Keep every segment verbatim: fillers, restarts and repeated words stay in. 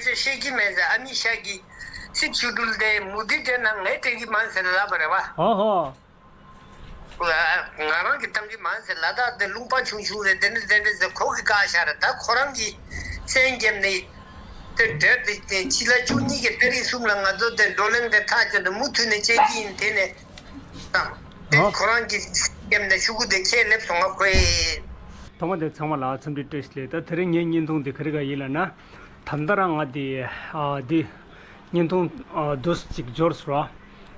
ཅེས་བཤད་ཀྱི་མེད་ཟེར། ཨ་མི་ཤ་གི་སི་ཆུ་དུལ་དེ་མུ་དི་དེ་ན་ངས་སྤྲད་ཀྱི་མ་ཟེར་ལབ་པ་རེད་བ། ཨོ་ཧོ། ང་རང་གི་བཏང་གི་མ་ཟེར། ལ་དྭགས་དེ་ལུང་པ་ཆུང་ཆུང་རེད། དེ་འདྲ་དེ་འདྲ་ཟེར་ཁོ་གི་བཀག་ཤག་རེད། ད་ཁོ་རང་གི་སེམས་བརྒྱབ་ནས་དེ་འདྲ་དེ་དེ་ཕྱི་ལ་བཅུ་གཉིས་ཀྱི་ཏ་རིག་གསུམ་ལ་ང་ཚོ་དེ་བགྲོ་གླེང་དེ་ཐག་བཅད་དེ་མུ་མཐུད་ནས་བྱེད་ཀྱི་ཡིན། དེ་ནས་དང་དེ་ཨོ། ཁོ་རང་གི་སེམས་བརྒྱབ་ནས་ཤུ་གུ་དེ་ཁྱེད་སླེབས་སོང་ང་ཁོས། ཐོག་མ་དེ་ཚང་མ་ལ་འཚམས་འདྲི་བཀྲ་ཤིས་བདེ་ལེགས། ད་དེ་རིང་ངའི་བརྙན་ཐུང་འདི་ག་རེ་ག་ཡིན་ལབ་ན། ད་ལྟ་རང་ང་འདི་ཨ་འདི་བརྙན་ཐུང་ཨ་འདུག་ཅིག་འབྱོར་སོང་ར།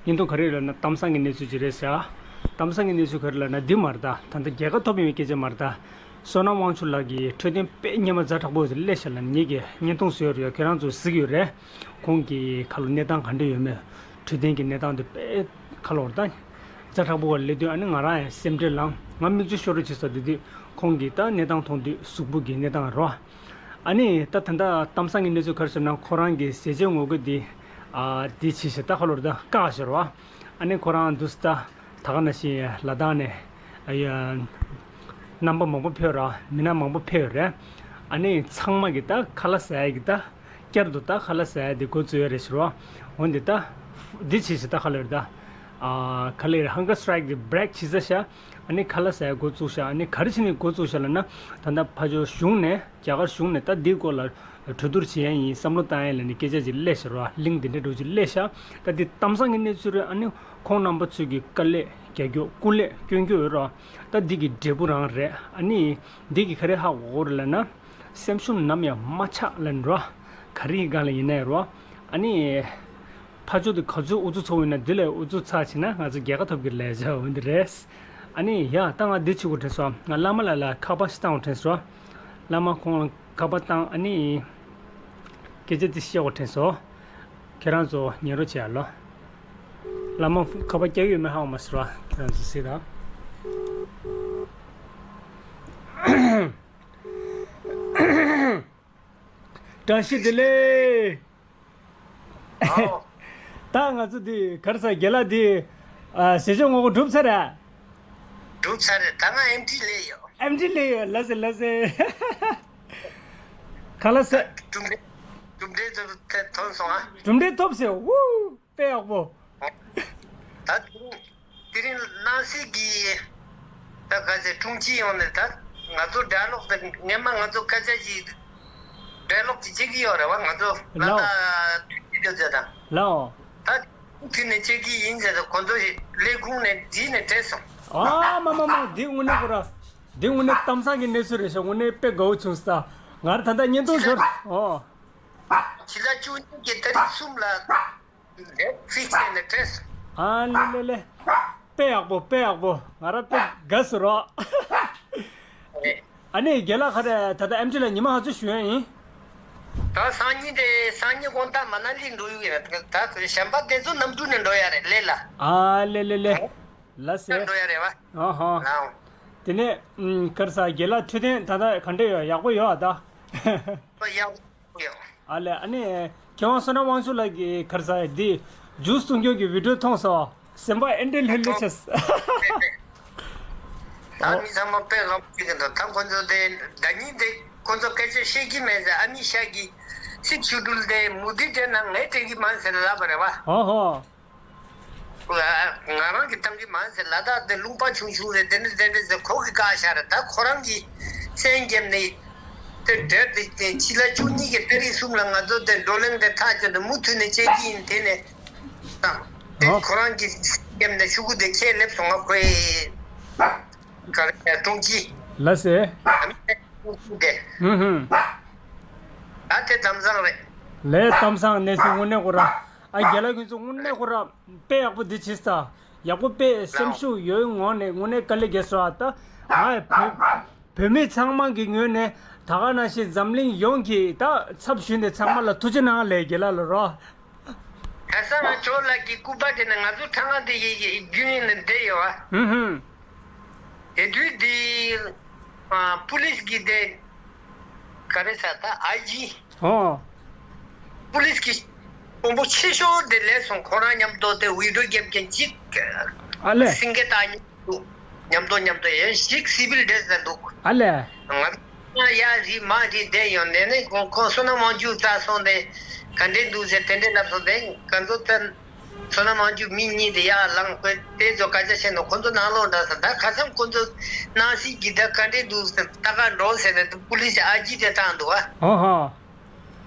བརྙན་ཐུང་ག་རེ་ལབ་ན་གཏམ་བཟང་གི་གནས་ཚུལ་ཅིག་རེད་ཟེར། གཏམ་བཟང་གི་གནས་ཚུལ་ག་རེ་ལབ་ན་འདི་མ་རེད་ད། ད་ལྟ་རྒྱལ་ཁ་ཐོབ་ཡོང་བའི་སྐད་ཆ་མ་རེད་ད། བསོད་ནམས་དབང་ཕྱུག་ལགས་ཀྱི་འཕྲོད་བསྟེན་དཔེ་སྙན་མ་ཛ་དྲག་པོ་ཞིག་སླེབས་ཤག་ལབ་ངེད་ཀྱིས་བརྙན་ཐུང་བཟོས་ཡོད་རེད། ཁྱེད་རང་ཚོ་གཟིགས་ཡོད་རེད། ཁོང་གི་ཁ་ལོ་གནས་སྟངས་ག་འདྲ་ཡོད་མེད། འཕྲོད་བསྟེན་གྱི་གནས་སྟངས་དེ་དཔེ་ཁ་ལོ་རེད་ད། ཛ་དྲག་པོ་བ་སླེབས་དུས་ཨ་ནི་ང་རང་ཡང་སེམས་ཁྲལ་ལངས། ང་མིག་ཆུ་ཤོར་རོ་བྱེད་སོང་། དེ་དུས་ཁོང་གིས་ད་གནས་སྟངས་མཐོང་དུས་གཟུགས་པོ་གི་གནས་སྟངས་རོ། ཨ་ནི་ད་ད་ལྟ་གཏམ་བཟང་གི་གནས་ཚུལ་ག་རེ་ཟེར་ན་ཁོ་རང་གི་ཟས་བཅད་ངོ་རྒོལ་འདི་ཨ་འདི་བྱས་ཤག་ད་ཁ་ལོ་རེད་ད་བཀག་ཤག་རོ། ཨ་ནི་ཁོ་རང་འདུག་སེ་ད་ད་ག་ནང་བཞིན་ལ་དྭགས་ནས་ཨ་ཡ་རྣམ་པ་མང་པོ་ཕེབས་ར། མི་སྣ་མང་པོ་ཕེབས་རེད། ཨ་ནི་ཚང་མ་གི་ད་ཁ་ལག་ཟ་ཡ་གི་ད་བསྐྱར་དུ་ད་ཁ་ལག་ཟ་ཡ་དེ་འགོ་བཙུགས་ཡ་རེད་ཟེར་བ། འོན་ཏེ་ད་འདི་བྱས་ཤག་ད་ཁ་ལག་རེད་ད། ཨ་ཁ་ལག་རེད། ཧང་གར་སི་ཊི་རའིཀ་དེ་བྷི་རེག་བྱས་ཚར་ཤག་ཨ་ནི་ཁ་ལག་ཟ་ཡ་འགོ་བཙུགས་ཤག་ཨ་ནི་ག་རེ་བྱས་ནས་འགོ་བཙུགས་ཤག་ལབ་ན། ད་ལྟ་ཕར་ཕྱོགས་གཞུང་ནས་རྒྱ་གར་གཞུང་ནས་ད་འདིའི་སྐོར་ལ་གྲོས་བསྡུར་བྱེད་ཡ་ཡིན། བསམ་བློ་བཏང་ཡ་ལབ་ནས་སྐད་ཆ་ཅིག་སླེབས་ཤག་ར། ལིང་དེ་འདྲ་འདྲ་ཅིག་སླེབས་ཤག་ད་འདི་གཏམ་བཟང་གི་གནས་ཚུལ་རེད། ཨ་ནི་ཁོང་རྣམ་པ་ཚོས་ཀྱི་དཀའ་ལས་རྒྱག་རྒྱུ་སྐུ་ལས་སྐྱོན་རྒྱུ་ཡོད་ར། ད་འདི་གི་འབྲས་བུ་རང་རེད། ཨ་ནི་འདི་གི་ག་རེ་ཧ་གོ་གོ་རེད་ལབ་ན། སེམས་ཤུགས་ནམ་ཡང་མ་ཆག་ལབ་ནི་རོ། ག་རེ་ཡི་སྒང་ལ་ཡིན་ནའི་རོ། ཨ་ནི། ཕར་ཕྱོགས་དེ་ག་ཚོད་ཨུ་ཚུགས་ཚ་པོ་ཡིན་ན་འདི་ལས་ཨུ་ཚུགས་ཚ་ཕྱིན་ན་ང་ཚོ་རྒྱལ་ཁ་ཐོབ་ཀྱི་ལས་བྱ་འོ་འདི་རེད། ཨ་ནི་ཡ་ད་ང་འདི་བྱེད་དགོས་དྲན་སོང་། ང་བླ་མ་ལགས་ལ་ཁ་པར་ཞིག་བཏང་དགོས་དྲན་སོང་། བླ་མ་ཁོང་ལ་ཁ་པར་བཏང་། ཨ་ནི་སྐད་ཆ་འདི་བཤད་དགོས་དྲན་སོང་། ཁྱེད་རང་ཚོ་ཉན་རོགས་བྱེད་ཨ་ལོ། བླ་མ་ཁ་པར་རྒྱག་ཡོད་མེད་ཧ་གོ་མ་སོང་ར། ཁྱེད་རང་ཚོ་གཟིགས་དང་། བཀྲ་ཤིས་བདེ་ལེགས། ཨོ། ད་ང་ཚོ་འདི་ག་རེ་ཟ། རྒན་ལགས་འདི་ཨ་ཟས་བཅད་ངོ་རྒོལ་གྲུབ་ཚར་རེད། གྲུབ་ཚར་རེད། ད་ང་ཨེམ་ཆི་སླེབས་ཡོད། ཨེམ་ཆི་སླེབས་ཡོད། ལགས་སེ་ལགས་སེ། ཁ་ལག་ཟས། གྲུབ་འབྲས་གྲུབ་འབྲས་ཚོ་ཐོན་སོང་ཨ། གྲུབ་འབྲས་ཐོབ་ཟེར། ཝུ། དཔེ་ཡག་པོ། ད་དེ་རིང་དེ་རིང་སྣང་སྲིད་ཀྱི་ད་ག་ཚོད་དྲུང་ཆེ་ཡོང་ནས་ད་ང་ཚོ་ཌའི་ལོག་དེ་སྔན་མ་ང་ཚོ་སྐད་ཆ་ཞིག་ཌའི་ལོག་ཅིག་བྱེད་ཀྱི་ཡོད་རེད་བ། ང་ཚོ་ལ་ལའོ། ད་དུས་ཚོད་དང་ལའོ། ད་དུས་ནས་བྱེད་ཀྱི་ཡིན་ཟེར་ད་ཁོ་ཚོ་ཞིག་ལས་ཁུངས་ནས་བྲིས་ནས་སྤྲད་སོང་། ཨ་མ་མ་མ། འདི་དངོས་གནས་ཁོ་ར། འདི་དངོས་གནས་གཏམ་བཟང་གི་གནས་ཚུལ་རེད་ཤག་དངོས་གནས་དཔེ་དགའ་བོ་བྱུང་སོང་། ད་ང་ར་ད་ལྟ་བརྙན་ཐུང་འབྱོར། ཨོ། ཕྱི་ཟླ་བཅུ་གཉིས་ཀྱི་ཏ་རིག་གསུམ་ལ། ལེ་ཕིག་སེ་ནས་ཏྲེས། ཨ་ལེ་ལེ་ལེ། དཔེ་ཡག་པོ་དཔེ་ཡག་པོ། ང་ར་དཔེ་དགའ་སོང་རོགས། ཨ་ནི་རྒན་ལགས་ག་རེ་ད་ལྟ་ཨེམ་ཆི་ལ་ཉི་མ་ག་ཚོད་བཞུགས་ཡ་ཡིན། ད་སང་ཉིན་དེ་སང་ཉིན་དགོང་དག་མ་ན་ལི་འགྲོ་ཡོད་ཡ། ད་གཞན་པ་དེ་ཚོ་གནམ་གྲུ་ནས་འགྲོ་ཡ་རེད་ལེ་ལ། ཨ་ལེ་ལེ་ལེ། ལ་སེ། འགྲོ་ཡ་རེད་བ། ཨ་ཧ། ལའོ། དེ་ནས་ཨུམ་ག་རེ་ཟ། རྒན་ལགས་འཕྲོད་བསྟེན་ད་ལྟ་ག་འདྲ་ཡོད། ཡག་པོ་ཡོད་ཨ་ད། ཡག་པོ་ཡོད། ཨ་ལས། ཨ་ནི་མཁས་དབང་བསོད་ནམས་དབང་ཕྱུག་ལགས་ཀྱིས་ག་རེ་ཟ་འདི་ཇུས་གཏོང་རྒྱུ་གི་བི་ཌིའོ་མཐོང་སོང་། སེམས་པ་ཨེ་འདྲ་ལྷོད་ལྷོད་བྱས། ད་མི་ཚང་མ་དཔེ་ལམ་ཅིག་གི་འདུག་ད་ཁོ་ཚོ་དེ་ཟླ་ཉིན་དེ་ཁོ་ཚོ་སྐད་ཆ་བཤད་ཀྱི་མེད་ཟེར། ཨ་མི་ཤ་གི་སི་ཆུ་དུལ་དེ་མུ་དི་དེ་ན་ངས་སྤྲད་ཀྱི་མ་ཟེར་ལབ་པ་རེད་བ། ཨོ་ཧོ། ང་རང་གིས་བཏང་གི་མ་ཟེར། ལ་དྭགས་དེ་ལུང་པ་ཆུང་ཆུང་རེད། དེ་འདྲ་དེ་འདྲ་ཟེར་ཁོ་གིས་བཀག་ཤག་རེད། ད་ཁོ་རང་གིས་སེམས་བརྒྱབ་ནས་དེ་འདྲ་དེ་ཕྱི་ལ་བཅུ་གཉིས་ཀྱི་ཏ་རིག་གསུམ་ལ་ང་ཚོ་དེ་བགྲོ་གླེང་དེ་ཐག་བཅད་དེ་མུ་མཐུད་ནས་བྱེད་ཀྱི་ཡིན། དེ་ནས་དང་དེ་ཨོ། ཁོ་རང་གིས་སེམས་བརྒྱབ་ནས་ཤུ་གུ་དེ་ཁྱེད་སླེབས་སོང་ང་ཁོའི་ག་རེ་ཀྲུང་ཅི། ལ་སེ། ཀྲུང་ཅི་དེ། ཧུམ་ཧུམ། ད་དེ་གཏམ་བཟང་རེད། ལས་གཏམ་བཟང་གནས་ཚུལ་དངོས་གནས་ཁོ་ར། ཨ་རྒན་ལགས་ཁྱོད་ཚོ་དངོས་གནས་ཁོ་ར་དཔེ་ཡག་པོ་འདི་བྱས་ས། ཡག་པོ་དཔེ་སེམས་ཤུགས་ཡོད་ངང་ནས་དངོས་གནས་དཀའ་ལས་རྒྱག་སོང་ཨ། ད་ང་བོད་བོད་མི་ཚང་མ་གི་ངོས་ནས་ད་ག་ནང་བཞིན་འཛམ་གླིང་ཡོངས་ཀྱི་ད་ཚབ་ཞུས་ནས་ཚང་མ་ལ་ཐུགས་རྗེ་གནང་ལས་རྒན་ལགས་ལ་རོ། ག་ས་ན་ཇོ་ལགས་ཀྱི་སྐུ་པར་དེ་ནས་ང་ཚོ་ཁྲ་ང་དེ་ཡི་རྒྱུན་ཡིན་ནས་བསྡད་ཡོད་ཨ། ཧུམ་ཧུམ། དེ་དུས་འདི་ཨ་པུ་ལིས་ཀྱི་དེ་ག་རེ་ཟ་ད་ཨའི་ཇི། ཨོ། པུ་ལིས་ཀྱི་དཔོན་པོ་ཆེ་ཤོས་དེ་སླེབས་སོང་། ཁོ་རང་མཉམ་དུ་དེ་ཝི་ཌིའོ་རྒྱབ་མཁན་གཅིག་ཨ་ལེ། སིང་གེ་ཏ་གཉིས་འདུག་མཉམ་དུ་མཉམ་དུ་ཡང་ཞིག་སི་བིལ་ཌེ་རེས་ལ་འདུག་ཨ་ལེ། ང་ ང་ཡར་རི་མར་རི་བསྡད་ཡོང་ནས་ནས་ཁོང་ཁོང་བསོད་ནམས་དབང་ཕྱུག་རྩ་སོང་སྟེ་ག་འདྲས་འདུག་ཟེར་དེ་འདྲས་ལབ་སོང་སྟེ་ག་ཚོད་ཙམ། བསོད་ནམས་དབང་ཕྱུག་མི་གཉིས་དེ་ཡར་ལངས་ཁོས་དེ་ཚོ་སྐད་ཆ་བཤད་ནས་ཁོ་ཚོ་ནང་ལོགས་འདྲ་ས་ད་ཁ་སང་ཁོ་ཚོ་ནང་སྲིད་ཀྱི་ད་ག་འདྲས་འདུག་ཟེར་ལྟ་ག་འགྲོ་ཟེར་ནས་པུ་ལི་སི་ཨ་ཇི་དེ་བཏང་འདུག་ཨ། ཨོ་ཧོ།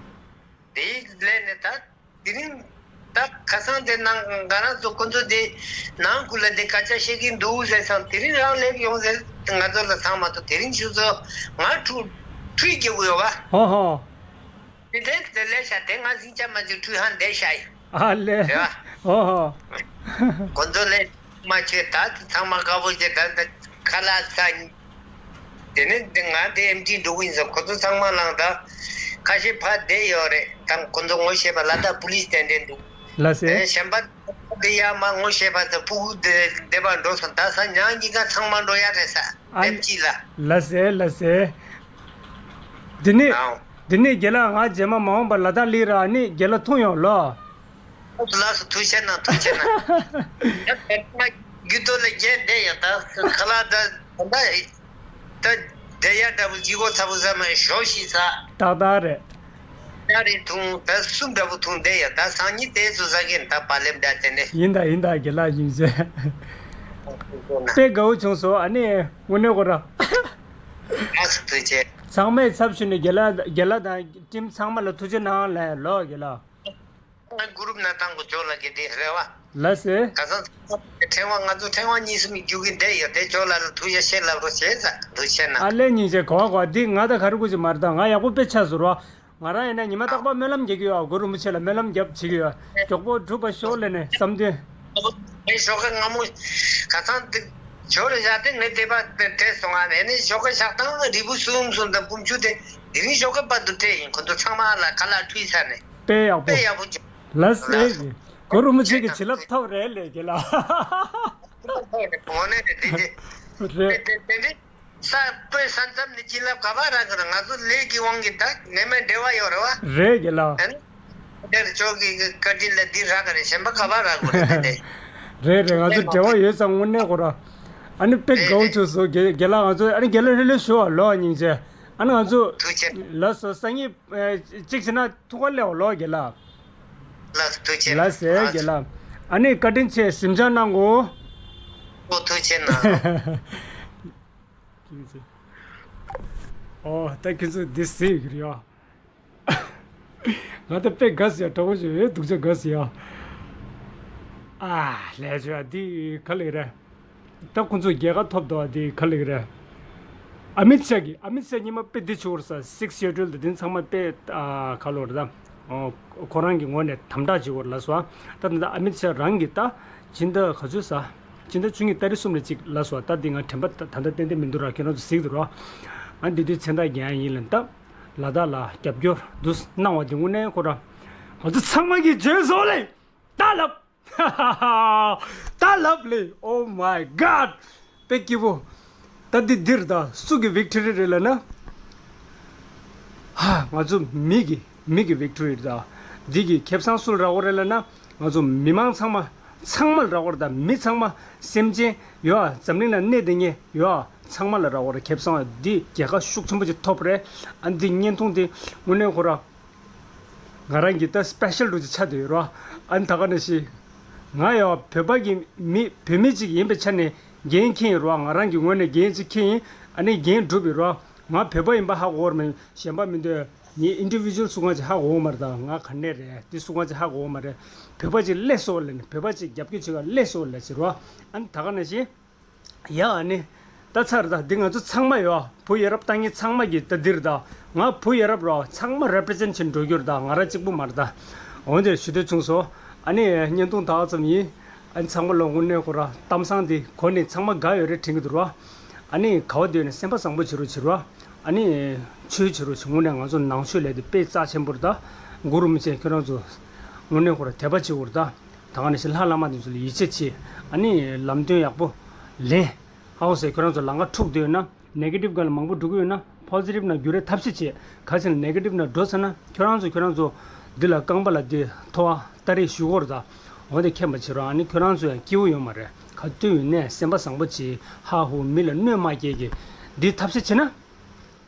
དེའི་ལས་ནས་ད་དེ་རིང་ད་ཁ་སང་དེ་ནང་ང་རང་ཚོ་ཁོ་ཚོ་དེ་ནང་ཁུལ་ལ་དེ་སྐད་ཆ་བཤད་ཀྱི་འདུག་ཟེར་སོང་དེ་རིང་རང་སླེབས་ཡོང་ཟེར་ང་ཚོ་ལ་ཚང་མ་ཐོ་དེ་རིང་ཆུ་ཚོད་ང་ཁྲུ་ཁྲུས་རྒྱག་གི་ཡོད་པ། ཧོ་ཧོ། དེ་དེ་དེ་ལས་ཤ་དེ་ང་སིང་ཆ་མ་ཅིག་ཁྲུས་ཧང་བསྡད་ཤ་ཡིན། ཨ་ལེ། རེད་བ། ཧོ་ཧོ། ཁོ་ཚོ་ལས་མ་ཆོད་ད་ཚང་མ་དགའ་པོ་བྱེད་ད་ད་ཁ་ལག་ཚ། དེ་ནས་འདི་ང་དེ་ཨེམ་ཆི་འགྲོ་གི་ཡིན་ཟེར་ཁོ་ཚོ་ཚང་མ་ལངས་ད་ཁ་ཤས་ཕར་བསྡད་ཡོད་རེད་ད་ཁོ་ཚོ་ངོ་ཤེས་པ་ལ་ད་པུ་ལིས་དེ་འདྲས་འདུག་ལ་ཟེར། ཨེ་གཞན་པ་དེ་ཡ་མ་ངོ་ཤེས་པ་ད་ཕྲུ་གུ་དེ་བསྡད་པ་འགྲོ་སོང་ད་ས་ཉག་གཉིས་ཀ་ཚང་མ་འགྲོ་ཡ་རེད་ས་ཨ་ལེ། ལེབ་ཅི་ལ། ལ་ཟེར་ལ་ཟེར། འདི་ནི། ཨའོ། འདི་ནི་རྒན་ལགས་ང་རྗེས་མ་མ་འོངས་པ་ལ་དྭགས་སླེབས་ར་ནི་རྒན་ལགས་ཐུག་ཡོང་ལོ། ལགས་སོ་ཐུགས་རྗེ་གནང་ཐུགས་རྗེ་གནང་། ད་ང་རྒྱུ་དོ་ལ་རྒྱན་བསྡད་ཡོད་ད་ཁ་ལག་ད་ད་ད་བསྡད་ཡ་འདྲ་པོ་ལྗིད་ཁོག་ཚ་པོ་ཟ་མ་ཞོག་ཤི་ས། ཏག་ཏག་རེད། ཡ་རེད་འཐུང་ད་གསུམ་འདྲ་པོ་འཐུང་བསྡད་ཡོད་ད་སང་ཉིན་དེ་ཚོ་ཟ་གིན་ད་བ་ལེབ་འདྲ་དེ་ནས། ཡིན་ད་ཡིན་ད་རྒན་ལགས་སྙིང་རྗེ། དཔེ་དགའ་བོ་བྱུང་སོང་ཨ་ནི་དངོས་གནས་ཁོ་ར། ལགས་སོ་ཐུགས་རྗེ། ཚང་མས་ཚབ་ཞུས་ནས་རྒན་ལགས་རྒན་ལགས་དང་ཊིམ་ཚང་མ་ལ་ཐུགས་རྗེ་གནང་ལགས་ལོ་རྒན་ལགས། ང་གུ་རུབ་ན་བཏང་དགོས་ཇོ་ལ་གི་དེ་རེ་བ། ལགས་སེ། ག་ས་ཕྲེང་བ་ང་ཚོ་ཕྲེང་བ་གཉིས་གསུམ་རྒྱུག་གི་བསྡད་ཡོད་དེ་ཇོ་ལ་ལ་ཐུགས་རྗེ་ཆེ་ལབ་རོགས་བྱེད་ཟ་འདུག་བྱས་ན། ཨ་ལས་སྙིང་རྗེ་གོ་བ་གོ་བ་འདི་ང་ད་ག་རེ་དགོས་ཀྱི་མ་རེད་ད་ང་ཡག་པོ་དཔེ་ཆགས་སོང་རོ། ང་རང་ཡིན་ན་ཉི་མ་རྟག་པར་སྨོན་ལམ་རྒྱག་གི་ཡོད་ཨ་གུ་རུ་རིན་པོ་ཆེ་ལ་སྨོན་ལམ་རྒྱབ་བྱེད་ཀྱི་ཡོད་མགྱོགས་པོ་འགྲུབ་པ་ཤོག་ལས་ནས་བསམ་དོན། ངའི་ཞོགས་ཀ་སྔ་མོ་ག་ཚང་འདི་ཇོ་རེ་བཞག་སྟེ་ངའི་དེ་པ་བྲེས་སོང་ང་ནས་ནི་ཞོགས་ཀ་ཞག་དང་རིལ་བུ་གསུམ་གསུམ་དང་བུམ་ཆུ་དེ་དེ་རིང་ཞོགས་ཀ་བར་དུ་སྤྲད་ཡིན་ཁོ་ཚོ་ཚང་མ་ལ་ཁ་ལག་ཁྲུས་ཚར་ནས། དཔེ་ཡག་པོ། དཔེ་ཡག་པོ་བྱུང་། ལགས་སེ། གུ་རུ་རིན་པོ་ཆེ་གི་བྱིན་རླབས་ཐོབ་རེད་ལས་དགེ་ལགས། དངོས་གནས་རེད་དེ་དེ། རེད། དེ་དེ་དེ་འདྲའི་ས་སྤོས་ས་མཚམས་ནས་བྱིན་རླབས་ག་པར་རག་གི་རེད་ང་ཚོ་ལས་ཀྱི་དབང་གིས་ད་ངེས་མེད་འབྲེལ་བ་ཡོད་རེད་བ། རེད་དགེ་ལགས། ཨ་ནི། དེར་ཇོ་གི་བཀའ་དྲིན་ལ་འདི་རག་གི་རེད་གཞན་པ་ག་པར་རག་གི་རེད་དེ་དེ། རེད་རེད་ང་ཚོ་འབྲེལ་བ་ཡོད་ཙང་དངོས་གནས་ཁོ་ར། ཨ་ནི་དཔེ་དགའ་བོ་བྱུང་སོང་དགེ་དགེ་ལགས་ང་ཚོ་ཨ་ནི་དགེ་ལགས་ལྷོད་ལྷོད་ཞུ་བ་ལོ་སྙིང་རྗེ། ཨ་ནི་ང་ཚོ། ཐུགས་རྗེ། ལགས་སོ་སང་ཉིན། ཨེ། གཅིག་བྱས་ན་ཐུག་པ་སླེབས་ལོ་དགེ་ལགས། ལགས་སོ་ཐུགས་རྗེ་ལགས་སེ་དགེ་ལགས། ཨ་ནི་བཀའ་དྲིན་ཆེ་གཟིམ་འཇག་གནང་གོ། ཨོ་ཐུགས་རྗེ་གནང་། ཨོ་ད་ཁྱེད་ཚོ་འདི་ཟེར་གི་རེད་ཨ། ང་ད་དཔེ་དགའ་སི་ཡ་གྲོགས་པོ་ཞིག་ཡོད་སྡུག་ཅག་དགའ་སི་ཡ། ཨ་ལས་བྱོས་འདི་ག་ལེགས་རེད། ད་ཁོང་ཚོ་རྒྱལ་ཁ་ཐོབ་འདུག་འདི་ག་ལེགས་རེད། ཨ་མིད་ཤཱ་གི་ཨ་མིད་ཤཱ་ཉི་མ་དཔེ་འདི་བྱེད་དགོས་རེད་ས་Sixth Schedule དེ་འདི་ཚང་མ་དཔེ་ཨ་ག་ལོ་རེད་ད། ཁོ་རང་གི་ངོས་ནས་དམ་དྲག་བྱེད་དགོས་རེད་ལ་སོ། ད་ད་ཨ་མིད་ཤཱ་རང་གི་ད་སྤྱི་ཟླ་ག་ཚོད་ས་སྤྱི་ཟླ་བཅུ་གཉིས་ཏ་རིག་གསུམ་ལ་གཅིག་ལ་སོ་ད་འདི་ང་དྲན་པ་ད་ད་ལྟ་ཏན་ཏན་མི་འདུག་ར་ཁྱེད་རང་ཚོ་གཟིགས་འདུག་ར། ཨ་འདི་དུས་མཚན་རྟགས་རྒྱག་ཡ་ཡིན་ལ་ད། ལ་དྭགས་ལ་རྒྱབ་སྐྱོར་འདུ་གནང་བ་འདི་དངོས་གནས་ཁོ་ར། ང་ཚོ་ཚང་མ་གིས་བརྗོད་བཟོ་ལེ། ད་ལབ། ད་ལབ་ལེ། Oh my God དཔེ་སྐྱིད་པོ། ད་འདི་འདིར་ད་སུ་གི་victory རེད་ལ་ན། ཧ་ང་ཚོ་མི་གི་མི་གི་victory རེད་ད། འདི་གི་ཁེ་བཟང་སུ་ལ་རག་གོ་རེད་ལ་ན། ང་ཚོ་མི་མང་ཚང་མ་ཚང་མ་ལ་རག་གོ་རེད་ད་མི་ཚང་མ་སེམས་ཅན་ཡོད་ཨ་འཛམ་གླིང་ལ་གནས་བསྡད་མཁན་ཡོད་ཨ་ཚང་མ་ལ་རག་གོ་རེད་ཁེ་བཟང་འདི་རྒྱལ་ཁ་ཤུགས་ཆེན་པོ་ཅིག་ཐོབ་རེད་ཨ་འདི་བརྙན་ཐུང་འདི་དངོས་གནས་ཁོ་ར། ང་རང་གི་ད་special རུ་ཅིག་ཆགས་བསྡད་ཡོད་རོ། ཨ་ནི་ད་ག་ནང་བཞིན། ང་ཡང་བོད་པ་གི་མི་བོད་མི་ཅིག་ཡིན་པའི་ཆ་ནས་འགན་འཁྱེར་ཡིན་རོ་ང་རང་གི་ངོས་ནས་འགན་ཅིག་འཁྱེར་ཡིན་ཨ་ནི་འགན་སྒྲུབ་ཡིན་རོ། ང་བོད་པ་ཡིན་པ་ཧ་གོ་བར་མེད་གཞན་པ་མི་འདོད་ངའི་individual སུ་གང་ཅིག་ཧ་གོ་བ་མ་རེད་ད་ང་ག་ནས་རེད་འདི་སུ་གང་ཅིག་ཧ་གོ་བ་མ་རེད། བོད་པ་ཅིག་སླེབས་སོང་ལབ་ནས་བོད་པ་ཅིག་རྒྱབ་སྐྱོར་བྱེད་ག་སླེབས་སོང་ལབ་ཟེར་རོ། ཨ་ནི་ད་ག་ནང་བཞིན། ཡ་ཨ་ནི། ད་ཚར་ད་འདི་ང་ཚོ་ཚང་མ་ཡོད་བུ་ཡ་རབས་ལྟ་མཁན་ཚང་མ་གི་ད་འདིར་ད་ང་བུ་ཡ་རབས་རོ་ཚང་མ་represent བྱེད་འགྲོ་རྒྱུར་ད་ང་ར་གཅིག་པུ་མ་རེད་ད། འོན་ཏེ་ཞུ་འདོད་བྱུང་སོང་། ཨ་ནི་བརྙན་ཐུང་ད་ཙམ་ཡིན། ཨ་ནི་ཚང་མ་ལོ་དངོས་གནས་ཁོ་ར་གཏམ་བཟང་འདི་གོ་ནས་ཚང་མ་དགའ་ཡོད་རེད་དྲན་གི་འདུག་རོ། ཨ་ནི་ག་བ་སྡོད་ནས་སེམས་པ་བཟང་པོ་བྱེད་རོགས་བྱེད་རོ། ཨ་ནི་ཆོས་བྱེད་རོགས་བྱེད་དངོས་གནས་ང་ཚོ་ནང་ཆོས་ལས་དེ་དཔེ་རྩ་ཆེན་པོ་རེད་ད། གུ་རུ་མི་ཆེན་ཁྱོད་རང་ཚོ་དངོས་གནས་ཁོ་ར་དད་པ་བྱེད་དགོས་རེད་ད། ད་ག་ནང་བཞིན་ལྷ་བླ་མ་དེ་ཚོ་ལ་ཡིད་ཆེས་བྱེད། ཨ་ནི་ལམ་སྟོན་ཡག་པོ་ལེན། ཨའོ་ཟེར་ཁྱོད་རང་ཚོ་ལམ་ཁ་འཁྲུག་བསྡད་ཡོད་ན་negative སྒང་ལ་མང་པོ་འགྲོ་གི་ཡོད་ན་positive ནང་བསྒྱུར་རེ་ཐབས་ཤེས་བྱེད། ག་ཚོད་negative ནང་འགྲོ་ཚར་ན་ཁྱོད་རང་ཚོ་ཁྱོད་རང་ཚོ་འདི་ལ་རྐང་པ་ལ་འདི་ཐོ་བ་སྟ་རེ་ཞུ་དགོས་རེད་ད། འོ་དེ་མཁྱེན་པ་བྱེད་རོགས་ཨ་ནི་ཁྱོད་རང་ཚོ་ཡང་སྐྱིད་པོ་ཡོད་མ་རེད་ག་དུས་ཡིན་ནས་སེམས་པ་བཟང་པོ་བྱེད་ཧ་ཧུ་མི་ལ་གནོད་མ་སྐྱེལ་གི་འདི་ཐབས་ཤེས་བྱེད་ན།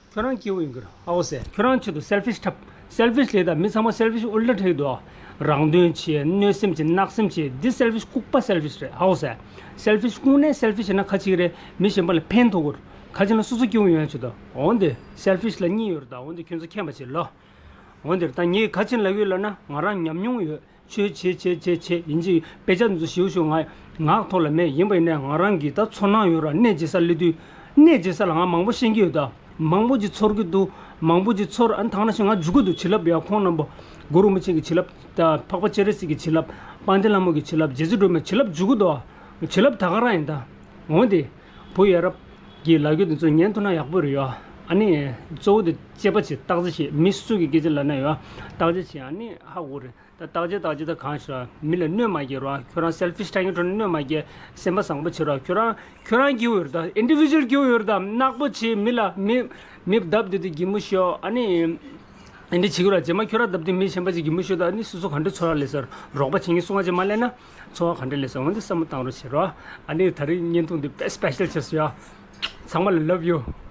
ཁྱོད་རང་སྐྱིད་པོ་ཡོང་གི་རེད་ཧ་གོ་སོང་། ཁྱོད་རང་ཆེད་དུ་selfish འཁྲབ། selfish ལས་ད་མི་ཚང་མ་selfish ཨོ་ལ་འཁྲབ་ཀྱི་འདུག་རང་དོན་བྱེད། གནོད་སེམས་བྱེད། བརྣག་སེམས་བྱེད། འདི་selfish ལྐུགས་པ་selfish རེད་ཧ་གོ་སོང་། selfish དངོས་གནས་selfish ཡིན་ན་ག་ཅིག་རེད། མི་གཞན་པ་ལ་ཕན་ཐོགས་དགོས། ག་ཅིག་ན་སོ་སོ་སྐྱིད་པོ་ཡོང་ཡ་ཆེད་དུ། འོན་ཏེ་selfish ལ་གཉིས་ཡོད་རེད། ད་འོན་ཏེ་ཁྱོད་ཚོ་མཁྱེན་པ་བྱེད་ལོ། འོན་ཏེ་ད་ངས་ག་ཅིག་ལབ་ཡོད་ལབ་ན། ང་རང་ཉམས་མྱོང་ཡོད། ཆོས་བྱེད་བྱེད་བྱེད་བྱེད་ཡིན་གཅིག་དཔེ་ཆ་འདི་ཚོ་ཞིབ་ཞིབ་ངག་ངག་ཐོག་ལ་མེད། ཡིན་པ་ཡིན་ནའི་ང་རང་གིས་ད་ཚོར་སྣང་ཡོད་ར། གནས་བྱེད་ས་སླེབས་དུས་གནས་བྱེད་ས་ལ་ང་མང་པོ་ཤེས་ཀྱི་ཡོད། ད་མང་པོ་ཅིག་ཚོར་གྱི་འདུག་མང་པོ་ཅིག་ཚོར། ཨ་ནི་ཐང་ན་ཞིག་ང་འཇུག་གི་འདུག་བྱིན་རླབས་ཡ་ཁོང་རྣམ་པ་གུ་རུ་རིན་པོ་ཆེ་གི་བྱིན་རླབས། ད་འཕགས་པ་སྤྱན་རས་གཟིགས་ཀྱི་བྱིན་རླབས། དཔལ་ལྡན་ལྷ་མོ་གི་བྱིན་རླབས། རྗེ་བཙུན་སྒྲོལ་མའི་བྱིན་རླབས་འཇུག་གི་འདུག་བྱིན་རླབས་ད་ག་རང་ཡིན་ད། འོན་ཏེ་བུ་ཡ་རབས་ཀྱི་ལབ་རྒྱུ་འདི་ཚོ་ཉན་ཐུབ་ན་ཡག་པོ་རེད་ཡ། ཨ་ནི་གཙོ་བོ་དེ་དཔྱད་པ་བྱེད། བརྟག་དཔྱད་བྱེད། མི་སུ་གི་སྐད་ཆ་ལབ་ན་ཡ་བརྟག་དཔྱད་བྱེད། ཨ་ནི་ཧ་གོ་རེད། ད་བརྟག་དཔྱད་བརྟག་དཔྱད་ད་གང་ཞིག་ར། མི་ལ་གནོད་མ་སྐྱེལ་ར། ཁྱོད་རང་selfish འཁྲབ་མཁན་ཁྲོད་ནས་གནོད་མ་སྐྱེལ། སེམས་པ་བཟང་པོ་བྱེད་ར། ཁྱོད་རང་ཁྱོད་རང་སྐྱིད་པོ་ཡོད་རེད་ད། individual སྐྱིད་པོ་ཡོད་རེད་ད། བརྣག་པོ་བྱེད། མི་ལ་མི་མི་བརྡབ་དེ་དུས་གད་མོ་ཤོར། ཨ་ནི་འདི་འདྲ་བྱེད་ཀྱི་ར། རྗེས་མ་ཁྱོད་རང་བརྡབ་དུས་མི་གཞན་པ་ཅིག་གད་མོ་ཤོར་ད། ཨ་ནི་སོ་སོ་ག་འདྲ་ཚོར་བ་སླེབས་སོང་། རོགས་པ་བྱེད་མཁན་སུ་གང་ཅིག་མ་སླེབས་ན་ཚོར་བ་ག་འདྲ་སླེབས་སོང་། འོན་ཏེ་བསམ་བློ་བཏང་རོགས་བྱེད་རོགས། ཨ་ནི་ད་རེས་བརྙན་ཐུང་འདི་དཔེ་special བྱས་སོང་ཡ། ཚང་མ་ལ་love you།